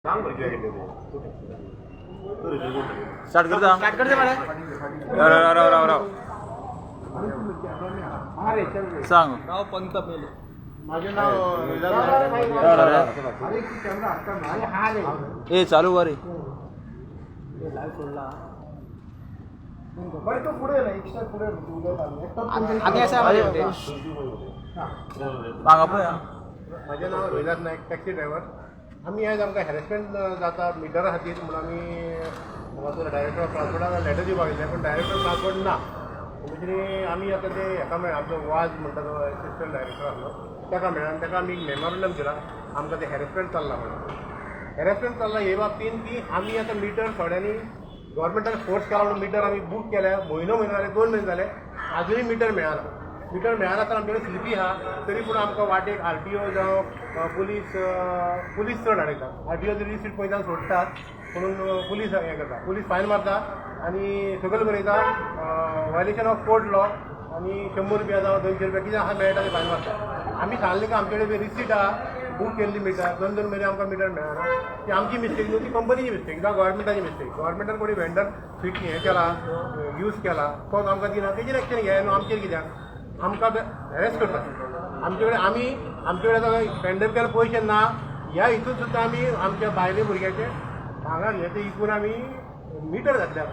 सांग बरं कित्याक केल्लें तें. स्टार्ट करता. स्टार्ट करता मरे. राव राव राव राव, सांग. राव पंत पयले. माझें नाव राव राव. ए, चालू कर रे. आगे आसा मरे ते. हांगा पळय हा. माझें नाव रोहिदास नायक, टॅक्सी ड्रायव्हर. आमी आयज आमकां हॅरेसमेंट जाता मिटरा खातीर म्हणून आमी हांगासर डायरेक्टर ऑफ ट्रान्सपोर्टाक लॅटर दिवपाक येयल्ले, पूण डायरेक्टर ऑफ ट्रान्सपोर्ट ना. म्हणजे आमी आतां ते हेका मेळ्ळे, आमचो वाज म्हणटा तो एसिस्टंट डायरेक्टर आसलो, ताका मेळ्ळा आनी ताका आमी मेमोरंडम दिला, आमकां तें हॅरेसमेंट चल्लां म्हणून. हॅरेसमेंट चल्लां हे बाबतीन की आमी आतां मिटर थोड्यांनी गव्हर्मेंटान फोर्स केला म्हणून मिटर आमी बूक केल्या. म्हयनो म्हयनो जाले, 2 म्हयने जाले, आजुनूय मिटर मेळना. मिटर मेळना तर आमचे कडेन स्लिपी आहा, तरी पूण आमकां वाटेक आरटीओ जावं पुलीस, पुलीस चड अडयता. आरटीओ जरी रिसीट पयता, सोडटात, पुणून पुलीस हें करता, पुलीस फायन मारता आनी सगळें बरयता व्हायलेशन ऑफ कोर्ट लॉ आनी 100 रुपया जावं 200 रुपया कितें आहा मेळटा ते फायन मारता. आमी सांगलें की आमचे कडेन रिसीट आहा, बूक केल्ली मिटर, दोन दोन म्हयने आमकां मिटर मेळना. ती आमची मिस्टेक न्हू, ती कंपनीची मिस्टेक जावं गव्हर्मेंटाची मिस्टेक. गव्हर्मेंटान कोणी वेंडर फिट हें केला, यूज केला, तो आमकां दिना, तेजेर एक्शन घेया न्हू. आमचेर कित्याक आमकां हॅरेस करता? आमचे कडेन आमी आमचे कडेन आतां पेंडर केल्यार पयशे ना. ह्या हितून सुद्दां आमी आमच्या बायले भुरग्याचे भांगर हे ते इकून आमी मिटर घातल्या.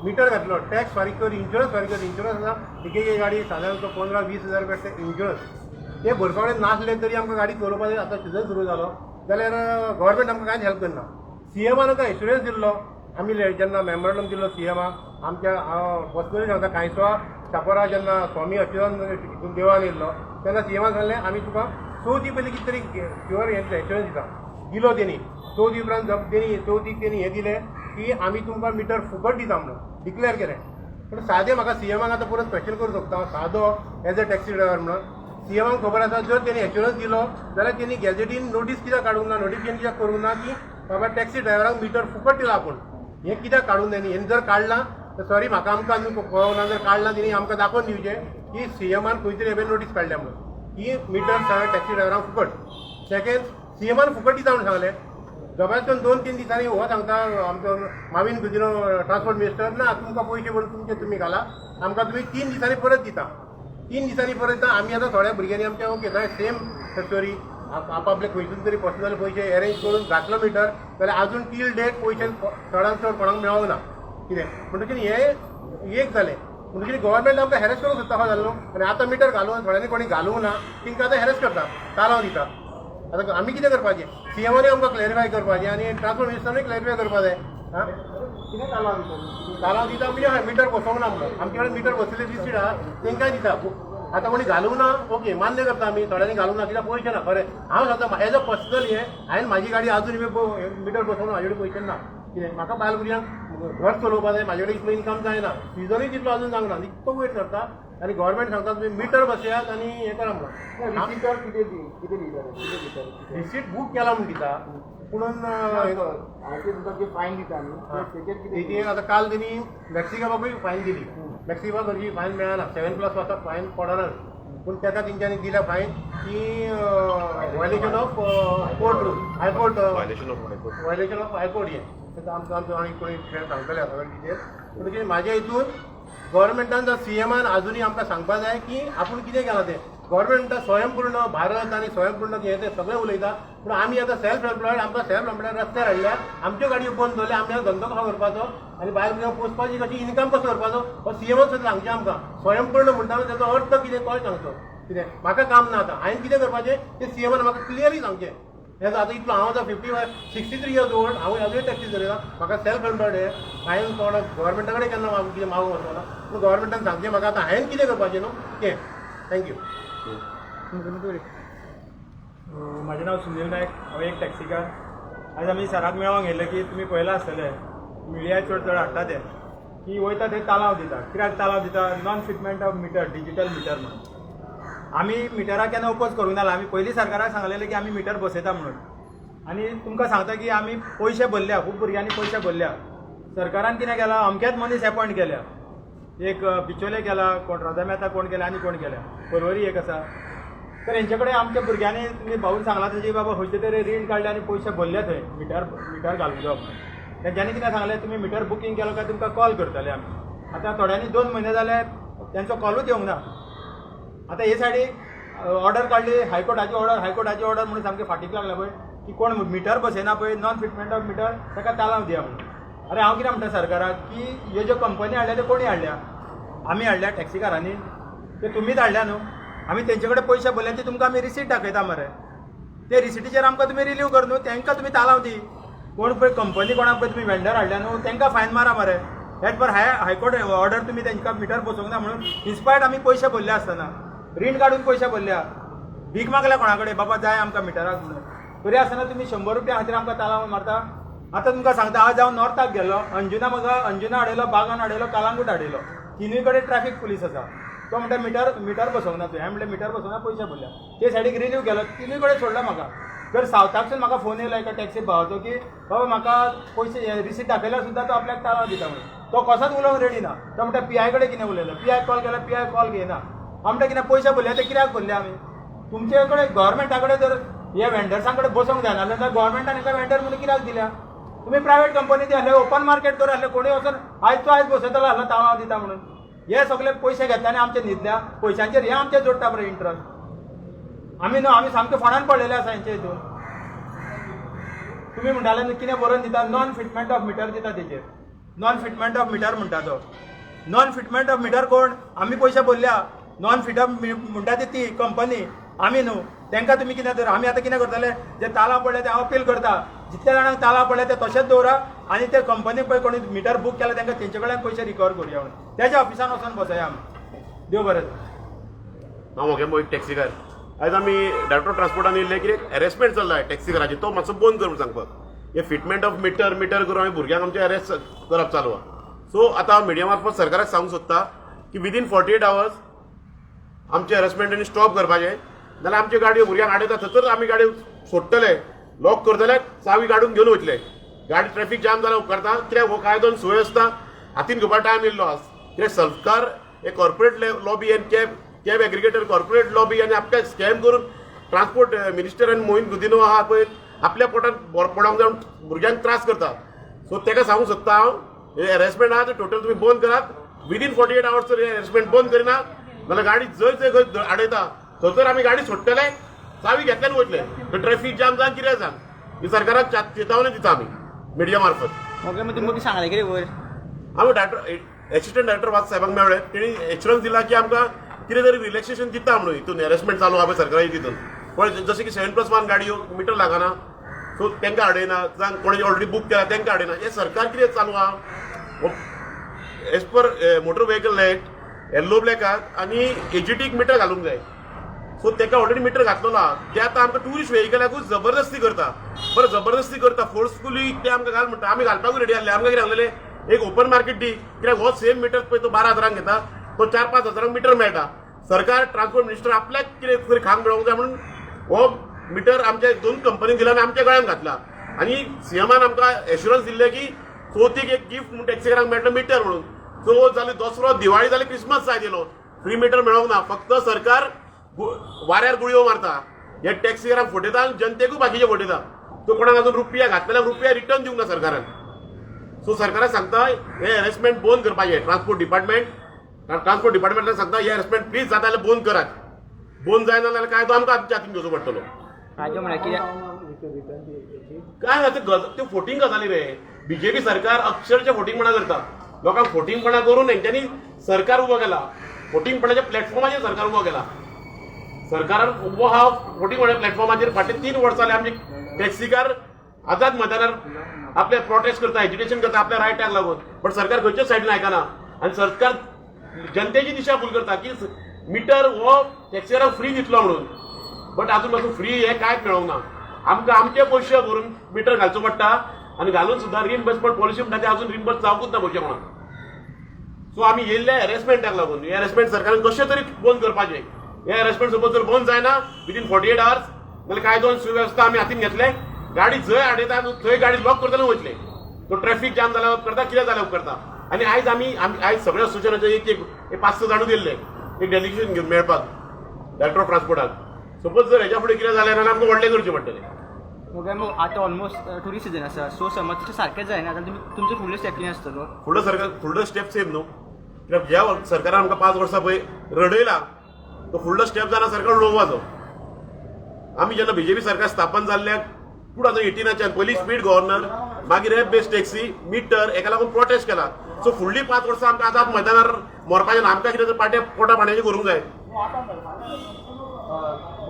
मिटर घातलो, टॅक्स फारीक कर, इन्शुरन्स फारीक कर. इन्शुरन्स आसा, एक एक गाडी सादारण 15-20 हजार रुपया इन्शुरन्स. ते भरपा कडेन नासले तरी आमकां गाडी चलोवपाक आतां सिजन सुरू जालो जाल्यार गव्हर्मेंट आमकां कांयच हेल्प करना. सीएमान आमकां एश्युरन्स दिल्लो. आमी जेन्ना मेमोरंडम दिल्लो सीएमाक आमच्या, हांव पर्सनली सांगता, कांयसवा चापोरा जेन्ना स्वामी अच्युतानंद हितून देवान येयल्लो तेन्ना सीएमान सांगलें, आमी तुका चवथी पयलीं कितें तरी प्युअर हें एश्युरन्स दिता. दिलो तेणी. चवथी उपरांत तेणी चवथीक तेणी हें दिलें की आमी तुमकां मिटर फुकट दिता म्हणून डिक्लेअर केलें. पूण सादें म्हाका सीएमाक आतां परत क्वेश्चन करूंक सोदता हांव सादो एज अ टॅक्सी ड्रायव्हर म्हणून. सीएमाक खबर आसा, जर तेणी एश्युरन्स दिलो जाल्यार तेणी गॅझेटीन नोटीस कित्याक काडूंक ना? नोटिफिकेशन कित्याक करूंक ना की बाबा टॅक्सी ड्रायव्हरांक मिटर फुकट दिला आपूण? हें कित्याक काडूंक तेणी? हें जर काडलां तर सॉरी, म्हाका आमकां अजून कळोंक ना. जर काडलां तेणी, आमकां दाखोवन दिवचें की सीएमान खंय तरी हें नोटीस काडल्या म्हणून की मिटर सगळ्या टॅक्सी ड्रायव्हरांक फुकट. सेकंड, सीएमान फुकट दिता म्हणून सांगलें. जबरदस्त 2-3 दिसांनी हो सांगता आमचो माविन गुदिन्हो, ट्रान्सपोर्ट मिनिस्टर, ना, तुमकां पयशे भरून तुमचे तुमी घाला, आमकां तुमी 3 दिसांनी परत दिता, 3 दिसांनी परत दिता. आमी आतां थोड्या भुरग्यांनी आमच्या, ओके, सेम स्टोरी, आपापले खंयसून तरी पर्सनल पयशे अरेंज करून घातलो मिटर, जाल्यार अजून टील डेट पयशे चडान चड कोणाक मेळोंक ना. कितें म्हणटकीर हे एक जालें. म्हणटकीर गव्हर्मेंट आमकां हॅरेस करूंक सोदता जालो न्हू. आनी आतां मिटर घालून थोड्यांनी कोणी घालूंक ना, तांकां आतां हॅरेस करता, तालांव दिता. आतां आमी कितें करपाचें? सीएमानूय आमकां क्लॅरिफाय करपाचें आनी ट्रान्सपोर्ट मिनिस्टरानूय क्लॅरिफाय करपा जाय. आं, कितें तालांव दिता? तालांव दिता म्हणजे हय, मिटर बसोवंक ना म्हणून. आमचे कडेन मिटर बसयल्ले रिसीट आहा, तांकांय दिता. आतां कोणी घालूंक ना, ओके, मान्य करता आमी, थोड्यांनी घालूंक ना कित्याक पयशे ना. खरें हांव सांगता, एज अ पर्सनल हें, हांवें म्हाजी गाडी अजून मिटर बसोवंक म्हाजे कडेन पयशे ना. कितें म्हाका बायल भुरग्यांक घर चलोवपा जाय, म्हाजे कडेन इतलो इन्कम जायना, सिजनूय तितलो अजून जावंक ना. इतको वयर सरता आनी गव्हर्मेंट सांगता तुमी मिटर बसयात आनी हें करा म्हणून. रिसीटार कितें कितें दिता? कितें दिता? रिसीट बूक केला म्हूण दिता, पुणून हाचे तुमकां जे फायन दिता न्ही, तेचेर कितें? तेजेर आतां काल तेणी मॅक्सिकाबाकूय फायन दिली. मॅक्सिबा गरजी फायन मेळना, 7+ वर्सां फायन पडना, पूण ताका तेंच्यांनी दिल्या फायन की violation of court rule, high court, violation of high court. हें तेका आमकां आमचो आनी कोणी फ्रेंड सांगतले सगळे डिटेल. पूण कितें म्हाज्या हितून गव्हर्मेंटान जावं सीएमान आजुनूय आमकां सांगपा जाय की आपूण कितें केलां तें. गव्हर्मेंट म्हणटा स्वयंपूर्ण भारत आनी स्वयंपूर्ण हें तें सगळें उलयता, पूण आमी आतां सेल्फ एम्प्लॉयड, आमकां सेल्फ एम्प्लॉयड रस्त्यार हाडल्या, आमच्यो गाडयो बंद दवरल्या. आमी आतां धंदो कसो करपाचो आनी बायल भुरग्यांक पोसपाची कशी, इन्कम कसो करपाचो, हो सीएमान सुद्दां सांगचें आमकां. स्वयंपूर्ण म्हणटा तेजो अर्थ कितें तोय सांगचो. कितें म्हाका काम ना, आतां हांवें कितें करपाचें तें सीएमान म्हाका क्लियरली सांगचें. हें आतां इतलो हांव आतां 55, 63 years old, हांव अजून टॅक्सी चलयता. म्हाका सेल्फ एम्प्लॉयड हें, हांवें कोणाक गव्हर्मेंटा कडेन केन्ना मागूं कितें मागूंक वचना, पूण गव्हर्मेंटान सांगचें म्हाका आतां हांवें कितें करपाचें न्हू तें. Thank you. म्हाजें नांव सुनील नायक, हांव एक टॅक्सीकार. आयज आमी सराक मेळोंक येयले की तुमी पळयलां आसतलें, मिडिया चड चड हाडटा ते की वयता थंय तालांव दिता. कित्याक तालांव दिता? Non fitment of meter, digital meter म्हणून. आमी मिटराक केन्ना ओपोज करूंक ना. आमी पयलीं सरकाराक सांगलेलें की आमी मिटर बसयता म्हणून. आनी तुमकां सांगता की आमी पयशे भरल्या, खूब भुरग्यांनी पयशे भरल्या. सरकारान कितें केलां? अमकेच मनीस एपॉयंट केल्या. एक बिचोले केला, कोण राजा मेहता कोण केला आनी कोण केल्या, परवरी एक आसा. तर हेंचे कडेन आमच्या भुरग्यांनी, तुमी भाऊन सांगला तशें, बाबा खंयचे तरी रीण काडले आनी पयशे भरले थंय मिटर मिटर घालूंक जाय म्हणून. तेंच्यांनी कितें सांगलें, तुमी मिटर बुकींग केलो काय तुमकां कॉल करतले आमी. आतां थोड्यांनी 2 म्हयने जाले, तेंचो कॉलूच येवंक ना. आतां हे सायडीक ऑर्डर काडली, हायकोर्टाची ऑर्डर, हायकोर्टाची ऑर्डर म्हणून सामकी फाटीक लागला पळय की कोण मिटर बसयना पळय, नॉन फिटमेंट ऑफ मिटर, ताका तालांव दिया म्हणून. अरे, हांव कितें म्हणटा सरकाराक की ह्यो ज्यो कंपनी हाडल्या त्यो कोणी हाडल्या? आमी हाडल्या टॅक्सीकारांनी? ते तुमीच हाडल्या न्हू. आमी तेंचे कडेन पयशे भरले, ती तुमकां आमी रिसीट दाखयता मरे. ते रिसिटीचेर आमकां तुमी रिलीव कर न्हू. तांकां तुमी तालांव दी. कोण पळय कंपनी, कोणाक पळय तुमी वेंडर हाडल्या न्हू, तांकां फायन मारा मरे. As per high court order तुमी तांकां मिटर बसोवंक ना म्हणून, इन्स्पायर्ड आमी पयशे भरले आसतना, रीण काडून पयशे भरल्या, भीक मागल्या कोणा कडेन, बाबा जाय आमकां मिटराक म्हणून, तरी आसतना तुमी 100 रुपया खातीर आमकां तालांव मारता. आतां तुमकां सांगता, आज हांव नॉर्थाक गेल्लो अंजुना. म्हाका अंजुना हाडयलो, बागान हाडयलो, कालांगूट हाडयलो. तिनूय कडेन ट्रॅफिक पुलीस आसा. तो म्हणटा, मिटर मिटर बसोवंक ना तुवें. हांवें म्हणलें, मिटर बसोवंक ना, पयशे भरल्या. ते सायडीक रिलीव केलो, तिनूय कडेन सोडलो म्हाका. तर सावथाकसून म्हाका फोन येयलो एका टॅक्सी भावाचो की बाबा म्हाका पयशे रिसीट दाखयल्यार सुद्दां तो आपल्याक तालांव दिता म्हणून. तो कसोच उलोवंक रेडी ना. तो म्हणटा, पीआय कडेन कितें उलयलो. पीआय कॉल केलो, पीआय कॉल घेयना. हांव म्हणटा, कितें पयशे भरले ते कित्याक भरले आमी? तुमचे कडेन, गव्हर्मेंटा कडेन जर हे वेंडर्सां कडेन बसोंक जायना जाल्यार गव्हर्मेंटान हेका वेंडर म्हणून कित्याक दिल्या? तुमी प्रायवेट कंपनी दी आसले, ओपन मार्केट करून आसले, कोणूय वचून आयचो आयज बसयतलो आसलो तालांव दिता म्हणून. हे सगळे पयशे घेतले आनी आमचे न्हिदल्या पयशांचेर हे आमचे जोडटा पळय इंट्रस्ट. आमी न्हू, आमी सामके फोंडान पडलेले आसा हेंचे हितून. तुमी म्हणटाले न्हू, कितें बरोवन दिता, नॉन फिटमेंट ऑफ मिटर दिता तेजेर. नॉन फिटमेंट ऑफ मिटर म्हणटा तो. नॉन फिटमेंट ऑफ मिटर कोण? आमी पयशे भरल्या. नॉन फिट ऑफ म्हणटा ती ती कंपनी, आमी न्हू. तांकां तुमी कितें तर आमी आतां कितें करतले? जे तालांव पडले ते हांव अपील करता, जितल्या जाणांक तालांव पडले ते तशेंच दवरा आनी ते कंपनी पळय कोणी मिटर बूक केला तांकां तेंचे कडल्यान पयशे रिकवर करुया म्हणून तेज्या ऑफिसान वचोन बसया आमी. देव बरें करूं. हांव मोगेंबो, एक टॅक्सीकार. आयज आमी डायरेक्टर ट्रान्सपोर्टान येयल्ले, कितें हॅरेसमेंट चल्ला टॅक्सीकाराचेर, तो मातसो बंद कर म्हणून सांगपाक. हे फिटमेंट ऑफ मिटर मिटर करून आमी भुरग्यांक आमचे अरेस्ट करप चालू आहा. सो आतां हांव मिडिया मार्फत सरकाराक सांगूंक सोदता की विदीन 48 आवर्स आमचे हॅरेसमेंट आनी स्टॉप करपाचें, नाल्यार आमच्यो गाडयो भुरग्यांक आडयता थंयसर आमी गाडयो सोडटले, लॉक करतले, चावी काडून घेवन वयतले. गाडी ट्रॅफिक जाम जाल्यार उपकारता. कित्याक हो कायदो आनी सुवेवस्था हातीन घेवपा टायम येयल्लो आसा. कित्याक सरकार हे कॉर्पोरेट लॉबी आनी कॅब एग्रिगेटर कॉर्पोरेट लॉबी आनी आपल्याक स्कॅम करून ट्रान्सपोर्ट मिनिस्टर आनी मोहीन गुदिन्हो आहा पळय, आपल्या पोटात पडोंक जावन भुरग्यांक त्रास करता. सो ताका सांगूंक सोदता हांव, हे हॅरेसमेंट आहा ते टोटल तुमी बंद करात. विदीन 48 आवर्स जर हे हॅरेसमेंट बंद करिना जाल्यार गाडी जंय जंय खंय आडयता थंयसर आमी गाडी सोडटले, चावी घेतल्यान वयतले. ट्रॅफिक जाम जावन कितें जावन, ही सरकाराक चेतावणी दिता आमी मिडिया मार्फत. ओके, मग तुमकां सांगलें कितें वयर? आमी डायरेक्टर, एसिस्टंट डायरेक्टर वाज साहेबांक मेळ्ळे. तेणी एश्युरन्स दिला की आमकां कितें तरी रिलॅक्सेशन दिता म्हणून. हितून हॅरेसमेंट चालू आहा पळय सरकारी तितून, पण जशें की 7+1 गाडयो मिटर लागना, सो तांकां हाडयना, जावं कोणी ऑलरेडी बूक केला तांकां हाडयना. हें सरकार कितें चालू आहा? As per Motor Vehicle Act, yellow ब्लॅकाक आनी एजीटीक मिटर घालूंक जाय. सो तेका ऑलरेडी मिटर घातलेलो आहा. ते आतां आमकां टुरिस्ट व्हेकलाकूच जबरदस्ती करता. बरें, जबरदस्ती करता, फोर्सफुली ते आमकां घाल म्हणटा. आमी घालपाकूय रेडी आसले. आमकां कितें सांगलेलें, एक ओपन मार्केट दी. कित्याक हो सेम मिटर पळय तो 12 हजारांक घेता, तो 4-5 हजारांक मिटर मेळटा. सरकार, ट्रान्सपोर्ट मिनिस्टर आपल्याक कितें तरी खांक मेळोवंक जाय म्हणून हो मिटर आमच्या दोन कंपनीन दिला आनी आमच्या गळ्यान घातला. आनी सीएमान आमकां एश्युरन्स दिल्लें की चवथीक एक गिफ्ट म्हणून टॅक्सीकारांक मेळटलो मिटर म्हणून. चवथ जाली, दसरो, दिवाळी जाली, क्रिसमस जाय दिलो, फ्री मिटर मेळोंक ना. फक्त सरकार वाऱ्यार गुळयो मारता. हे टॅक्सीकारांक फटयता आनी जनतेकूय बाकीचे फटयता. तो कोणाक अजून रुपया घातलेल्याक रुपया रिटर्न दिवंक ना सरकारान. सो सरकाराक सांगता, हे हॅरेसमेंट बंद करपाचें. ट्रान्सपोर्ट डिपार्टमेंट, ट्रान्सपोर्ट डिपार्टमेंटाक सांगता, हे हॅरेसमेंट प्लीज जाता जाल्यार बंद करात. बंद जायना जाल्यार काय तो आमकां आमच्या हातीन घेवचो पडटलो. राजू, म्हळ्यार कितें? काय आतां गज त्यो फोटींग गजाली रे. बीजेपी सरकार अक्षरशः फोटिंगपणा करता. लोकांक फोटिंगपणा करून हेंच्यांनी सरकार उबो केला. फोटिंगपणाच्या प्लॅटफॉर्माचेर सरकार उबो केला. सरकारान उबो हा फोटिंगपणा प्लॅटफॉर्माचेर. फाटले 3 वर्सां जाले आमचे टॅक्सीकार आझाद मैदानार आपले प्रोटेस्ट करता, एजिटेशन करता आपल्या रायटाक लागून. बट सरकार खंयच्याच सायडीन आयकना आनी सरकार जनतेची दिशा भूल करता की मिटर हो टॅक्सीकारांक फ्री दितलो म्हणून. बट अजून पासून फ्री हे कांयच मेळोंक ना. आमकां आमचे पयशे भरून मिटर घालचो पडटा आनी घालून सुद्दां रिइम्बर्समेंट पॉलिसी म्हणटा ते अजून रिइम्बर्स जावंकूच ना पयशे कोणाक. सो आमी येयल्ले हॅरेसमेंटाक लागून. हे हॅरेसमेंट सरकारान कशें तरी बंद करपाचें. हे हॅरेसमेंट सपोज जर बंद जायना विदीन 48 आवर्स जाल्यार कायदो आनी सुवेवस्था आमी हातीन घेतले. गाडी जंय आडयता थंय गाडी लॉक करतले, वयतले. तो ट्रॅफिक जाम जाल्यार उपकारता, कितें जाल्यार उपकारता. आनी आयज आमी आमी आयज सगळे असोसिएशनाचे एक एक एक पांच स जाणूच येयल्ले एक डेलिगेशन घेवन मेळपाक डायरेक्टर ऑफ ट्रान्सपोर्टाक. सपोज जर हेच्या फुडें कितें जालें जाल्यार आमकां व्हडलें करचें पडटलें. मग मग आतां ऑलमोस्ट टुरिस्ट सिजन आसा, सो समज तशें सारकें जायना जाल्यार तुमी तुमचो फुडलो स्टेप कितें आसतलो? फुडलो सरकार, फुडलो स्टेप सेम न्हू, कित्याक ह्या सरकारान आमकां 5 वर्सां पळय रडयला, तो फुडलो स्टेप जाणा सरकार उडोवपाचो. आमी जेन्ना बीजेपी सरकार स्थापन जाल्ल्याक 2018च्यान पयली स्पीड गव्हर्नर, मागीर एप बेस्ड टॅक्सी, मिटर, हेका लागून प्रोटेस्ट केला. सो फुडली 5 वर्सां आमकां आतां मैदानार मरपाचें ना. आमकां कितें तर पाट्या पोटा पाण्याचें करूंक जाय.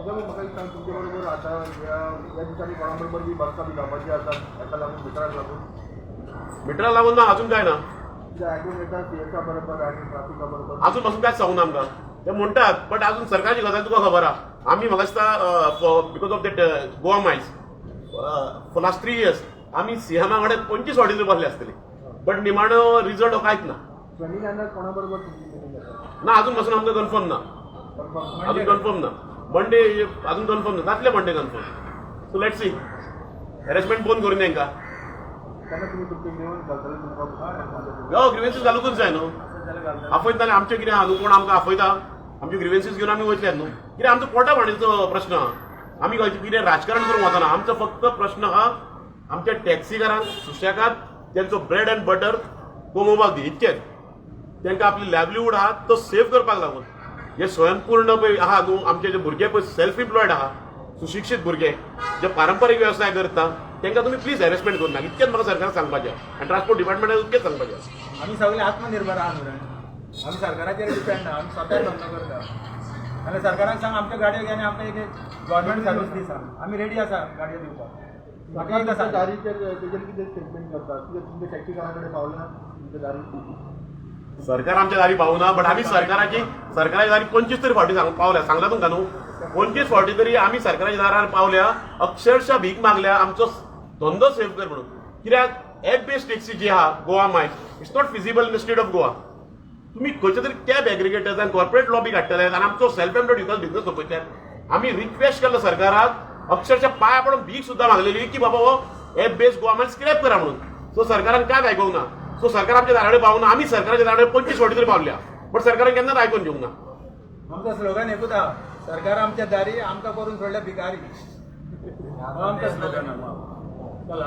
म्हाका एक सांग, तुमचे बरोबर आतां ह्या ह्या दिसांनी कोणा बरोबर बी बसका बी जावपाची आसा हेका लागून, मिटराक लागून? मिटरा लागून ना, अजून काय ना. कित्याक आयकूंक येता सीएसा बरोबर आनी ट्राफिका बरोबर. अजून पासून कांयच सांगूना आमकां. ते म्हणटात, बट अजून सरकारची गजाल तुका खबर आहा. आमी म्हाका दिसता because of that Goa MICE for last 3 years आमी सीएमा कडेन 25 फावटी तरी बसले आसतले, बट निमाणो रिजल्ट हो कांयच ना. शनी कोणा बरोबर तुमची मिटींग आसा? ना, अजून पासून आमकां कन्फर्म ना. कन्फर्म? अजून कन्फर्म ना. मंडे अजून कन्फर्म ना, जातले Monday confirm. So let's see. Harassment बंद करून तांकां. तेन्ना तुमी तुमचे घेवन घालतले तुमकां? हो, ग्रिवेन्सीस घालूंकच जाय न्हू. आफयता जाल्यार आमचें कितें आहा न्हू, कोण आमकां आफयता, आमच्यो ग्रिवेन्सीस घेवन आमी वयतले न्हू. कित्याक आमचो पोटा पाणीचो प्रश्न आहा. आमी खंय कितें राजकारण करूंक वचना. आमचो फक्त प्रश्न आहा, आमच्या टॅक्सीकारांक सुशेगाद तेंचो ब्रेड अँड बटर कमोवपाक दी, इतकेच. तांकां आपली लायवलीहूड आहा तो सेव करपाक लागून हे स्वयंपूर्ण पळय आहा न्हू, आमचे जे भुरगे पळय सेल्फ एम्प्लॉयड आहा, सुशिक्षीत भुरगे जे पारंपारीक वेवसाय करता, तांकां तुमी प्लीज हॅरेसमेंट करूं नाका, इतकेंच म्हाका सरकाराक सांगपाचें आहा आनी ट्रान्सपोर्ट डिपार्टमेंटाक इतकेंच सांगपाचें आसा. आमी सगळे आत्मनिर्भर आहा न्हू रे. आमी सरकाराचेर डिपेंड ना, आमी स्वता धंदो करता. आनी सरकारान सांग, आमच्यो गाडयो घे आनी आमकां एक गव्हर्मेंट सर्वीस दी सांग. आमी रेडी आसा गाडयो दिवपाक. म्हाका एकदां तुमच्या सांग. दारीचेर तेजेर कितें स्टेटमेंट करता? कितें तुमच्या टॅक्सीकारा कडेन पावलें ना तुमच्या दारी? सरकार आमच्या दारी पावना, बट आमी सरकाराच्या दारी 25 तरी फावटी सांग पावल्या. सांगला तुमकां न्हू, 25 फावटी तरी आमी सरकाराच्या दारार पावल्या, अक्षरशः भीक मागल्या, आमचो धंदो सेव कर म्हणून. कित्याक एप बेस्ड टॅक्सी जी आहा Goa MICE, it's not feasible in the state of Goa. तुमी खंयच्या तरी कॅब एग्रिगेटर्स आनी कॉर्पोरेट लॉबी काडटले आनी आमचो सेल्फ एम्प्लॉयड युथाचो बिझनस सोंपयतले. आमी रिक्वेस्ट केलो सरकाराक, अक्षरशः पांय पडून भीक सुद्दां मागलेली की बाबा हो app based Goa Miles scrap करा म्हणून. सो सरकारान कांयच आयकूंक ना. सो सरकार आमच्या दाराकडेन पावना. आमी सरकाराच्या दाराकडेन 25 फावटी तरी पावल्या, बट सरकारान केन्नाच आयकून घेवंक ना. आमचो स्लोगन एकूच आहा, सरकार आमच्या दारी, आमकां करून सोडल्या भिकारी. हो आमचो स्लोगन. चला,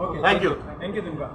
okay. Thank you. Thank you तुमकां.